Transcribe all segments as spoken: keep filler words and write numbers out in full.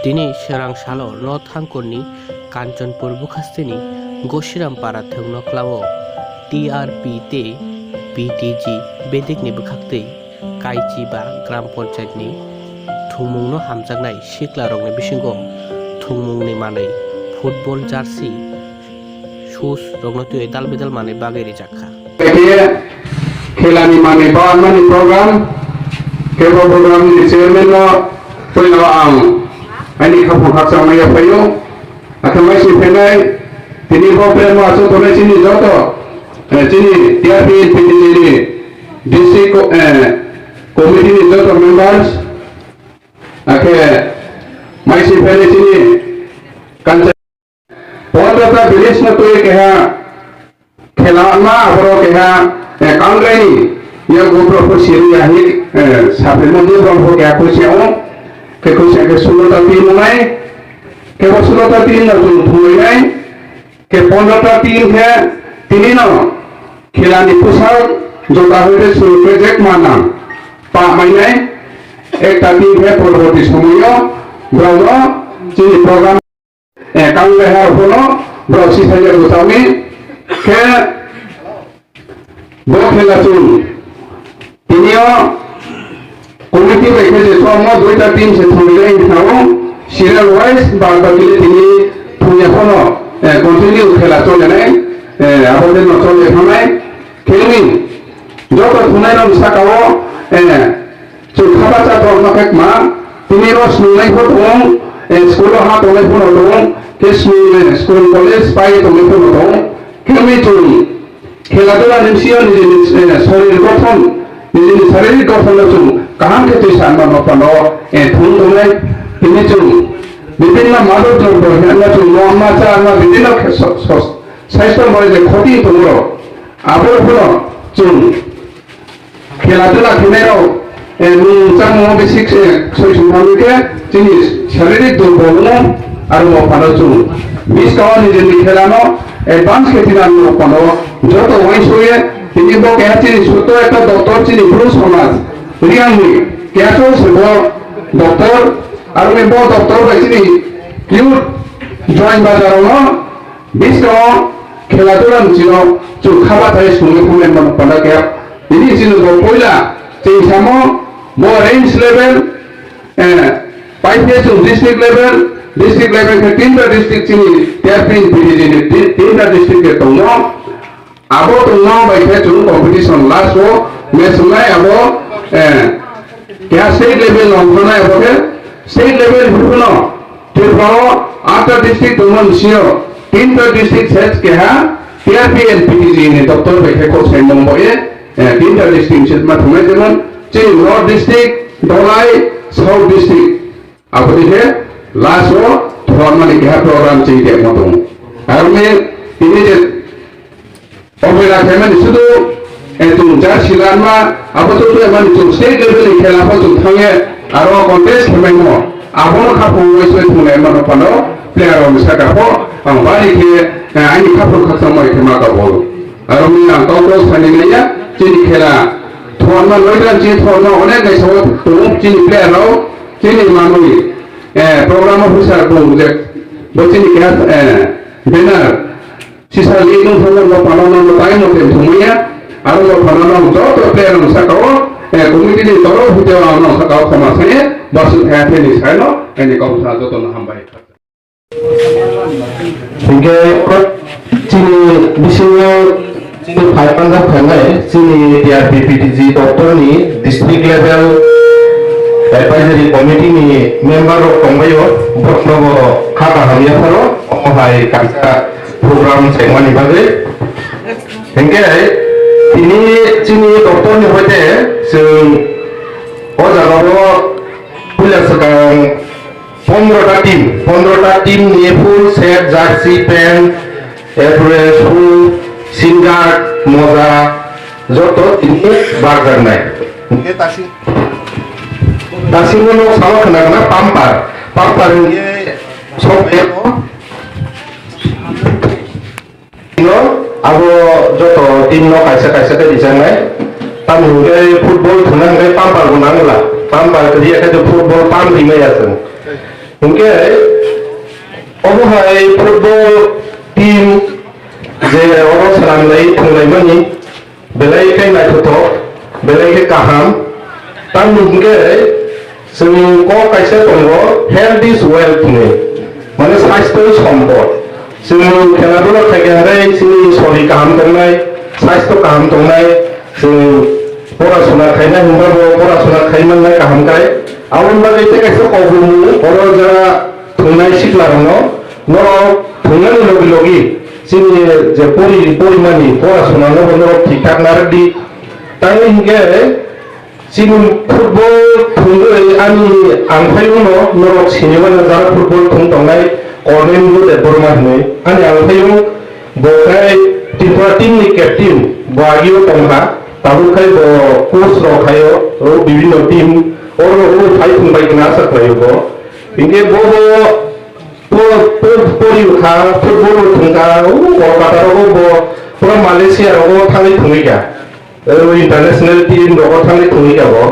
Tini swrang salo North Hangkorni Kanchanpur bwkhasteni Gosirampara thwngnoklao T R P tei P T G bedekni bwkhaktwi Kaichiba Gram Panchayatni thwngmungno hamjaknai siklarokni bisingo thwngmungni manwi football jersey, shoes rokno twiwi dal bedal manwi bagwi rijak kha. Khe khelani manwi baharmani program, kebo program ni chairman no puila ang ani khaphang khakchangma yaphaio. Athamaisi phainai tini bo premo achuk tongnai chini joto, eh, chini T R P N P T G ni district co-, eh, committee ni joto members, akhe maisi phainai chini kancha Pondrota village no twi keha khela ma aboro keha, eh, Kangraini yago propose siri ya hi, eh, saphirma ni bro ho keha kusia o, ke kusia ke sulota team nai, ke bo sulota team no chung thungnai, ke pondrota team khe tini no khela ni pusa jota hoite suru ke jek manang pa mainai, ekta team khe porborti somoyo bro no chini program Eh, Kanglaiha rokno borok si thaiya bwsakni khe bo khela chwng tini o committee bai khe je chwngno duita team se thangwi lai thangwi serial wise ba bakile tini thungya phano, eh, continue khela cholenai, eh, abo de no chole thangnai khe wngwi joto thungnai rok saka o, eh, Chwng kha bacha borok no khe kwma, tini ro snungnai pho tongo, eh, school o ha tongnai pho no tongo, khe snungnai school college pai tongnai pho no tongo. Khe wngwi chwng khela dula ni bisingo nijini, eh, sorir gothon, nijini saririk gothon no chwng kaham khe twi sa mano phano, eh, thung tongnai. Tini chwng bibhinno madok drobyo hwnma chwng nongma cha ma bibhinno khe so-, so-, saisto mori je khoti tongo rok. Abo phano chwng Khela dula khenai rok, eh, nwng chamung bisi, eh, soi sung thangwi khe chini saririk durbol wngo, aro bo phano chwng buskang o nijini khela no advance khe tina nwng phano joto uaingsukya. Tini bo keha chini sutto ekta doctor chini Bru somaj Reang ni keha chwng se bo doctor, aro ni bo doctor bai chini youth join bajar no Buskang o khela dula ni chino chwng kha bathai songwi phunai mano panda khe. Bini chini bo puila chwng samo bo range level, eh, pai khe chwng district level, district level khe tinta district chini T R P ni P T G ni ti-, tinta district khe tongo. Abo tongma bai khe chwng competition last o match wngnai abo, eh, keha state level no wngnai abo khe state level hwnphano Tripura o atta district tongma ni sio tinta district set keha T R P and P T G ni doctor bai khe kok sai mong bo ye, eh, tinta district set ma thumai jemon chini North district, Dholai, South district. Aboni khe last o thormani keha program chini temo tongo. Aroni tini je obela khaimani sudu, eh, chwng jersey lanma, abo to twi mani chwng state level ni khela pho chwng thangye aro contest khaimaimo. Abono khaphang wngwi soi thunglai mano phano player rok ni saka pho ang bari khe, eh, ani khaphang khakchangma khe ma kabol. Aroni ang kok kok sani naiya chini khela thorma noida chini thorma onek naisao tongo chini player rok. Chini manwi, eh, program officer bung je bo chini keha, eh, banner sisa li nung thangma bo panano no tai mo tem thumaya, aro bo panano joto player no saka o, eh, committee ni toro hwteo ang no saka o khoma saye, basu thaya theni saino, ani kok sa joto no hambai. Hinkhe chini bisingo chini phai manjak phainai chini T R P P T G doctor ni district level advisory committee ni member rok tongbaio, borokno bo kha kaham yapharo omo hai kaisa program chaimani bagwi. Hinkhe tini chini doctor ni hoite chwng o jaga o puila swkang Pondro ta team, pondro ta team ni full set, jersey, pant, erpore shoe, shin guard, moja, joto tini barjaknai. Dasimbo no salo khna khna pamper, pamper ni sok eko. No, abo joto team no kaisa kaisa khe rijaknai. Tamni hwnkhe football thwna hwnkhe pamper bo nangla. Pamper riya khe football pump rimaya chwng. Hwnkhe obo hai football team je oro swnamlai thwnglaimani belai khe naithothok, belai khe kaham. Tamni hwnkhe chwng kok kaisa tongo, "Health is wealth" hinwi, mane sastho sompod. Chwng khela dula khaikhe hwnkhe chini sori kaham tongnai, sastho kaham tongnai, chwng pora sona khainai hwnba bo pora sona khai mannai kaham khai. Aboni bagwi tei kaisa kok bumu oro jora thwngnai siklarokno, norok thwngnani logi logi chini je pori-, porimani pora sonano bo norok thik thak narwk di. Tamni hwnkhe chini football thwngwi ani angphaiyungno norok sinimano jara football thwng tongnai Kornendu Debbarma hinwi. Ani angphaiyung bo khai Tripura team ni captain, bo agio tongkha, tabuk khai bo coach rok khaio, o bibhinno team, oro o phai thwngbai kna asa khlaio bo. Hinkhe bo bo po-, po-, pori wngkha, football bo thwngkha, o Kolkata rogo bo, pura Malaysia rogo thangwi thwngwi kha. O international team rogo thangwi thwngwi kha bo.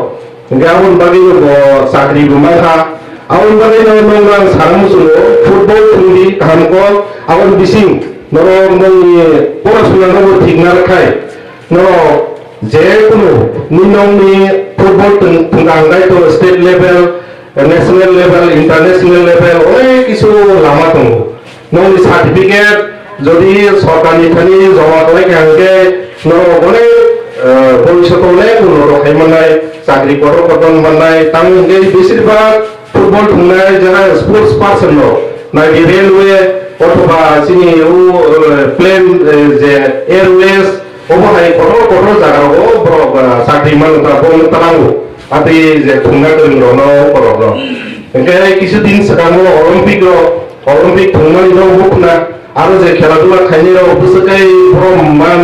Hinkhe aboni bagwi bo chakri bo mankha. Aboni bagwi no nwng ang sana muchungo, football thwngdi kaham kok, aboni bising norok nongni porasuna no bo thik narwk khai. Norok je kunu ni nongni football thwng-, thwngkha hwnkhe to state level, national level, international level, onek kisu lama tongo. Nongni certificate jodi sorkarni thani joma khlai kha hwnkhe norok onek, eh, bhobishoto onek unnoti khai mannai, chakri kotor kotor mannai, tamo hwnkhe besir bhag football thwngnai jara sports person rok, nai di railway othoba chini o, eh, plane, eh, je airways, obo hai kotor kotor jaga rogo borok, ah, chakri mano ta, bo wng talango. Atwi je thwngna kwrwng rokno borok rok. Hwnkhe kisu din swkango Olympic rok, Olympic thwngmani rok bukhna, aro je khela dula khainai rok bwswk khe borok man,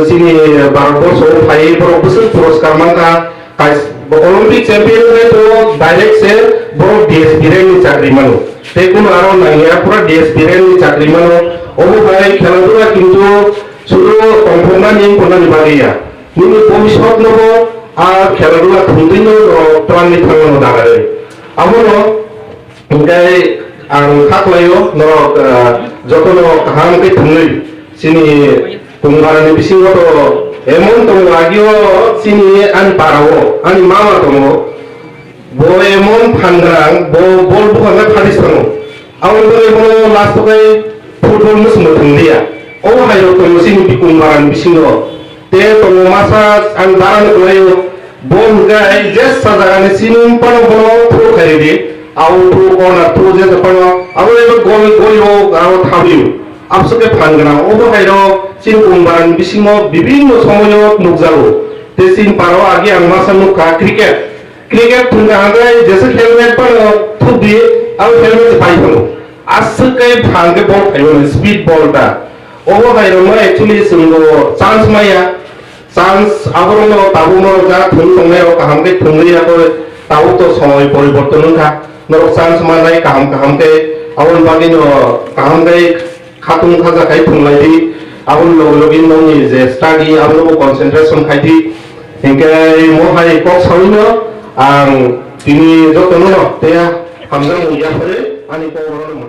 chini Bharat borsho o phaiwi borok bwswk puraskar mankha. Kais-, Olympic champion wngkhe to direct se borok D S P rank ni chakri mano. Tei kuno aro nangya pura D S P rank ni chakri mano. Obo hai khela dula kintu sudu tongthoknani wngkha nani bagwi ya. Nini bhobishyot no bo a khela dula thwngwi no, o, twlangwi thangmano dagarwi. Abono hwnkhe ang kha khlaio norok, ah, jotono kaham khe thwngwi chini Kungbarani bisingo to emon tongo agio chini ani parao ani mama tongo. Bo emon phan gwnang, bo bol bukhaknai phatis thango. Aboni bagwi bono last o khai football mwswngbo thwng liya. O hai rok tongo chini bikung barani bisingo. Tei tongo masa ang barani kwlaio. Bo hwnkhe jesa jagani chini phano bono throw khai ridi. Out throw, corner throw, jesa phano. Abo ebo gol, gol o, abo thabio. Abswk khe phan gwnang. Obo hai rok chini bikung barani bisingo bibinno somoyo nukjago. Tei chini parao agi ang masa nukha cricket. Cricket thwngkha hwnkhe jesa helmet phano thukdi, abo helmet se pai phano. Aswk khe phan khe ball phaiwi mano, speed ball ta. Obo hai rokno actually chwngbo chance maya. Chance aborokno tabukno ja thwng tongnai rok kaham khe thwngwi ya khe tabuk to somoi poriborton wngkha. Norok chance mannai kaham kaham khe aboni bagwino kaham khe khatung khaja khai thwnglaidi, aboni loge loge nokni je study, abonobo concentration khaidi. Hinkhe mo hai kok sawino ang tini jotono tei hamjakmung yaphari ani kok rokno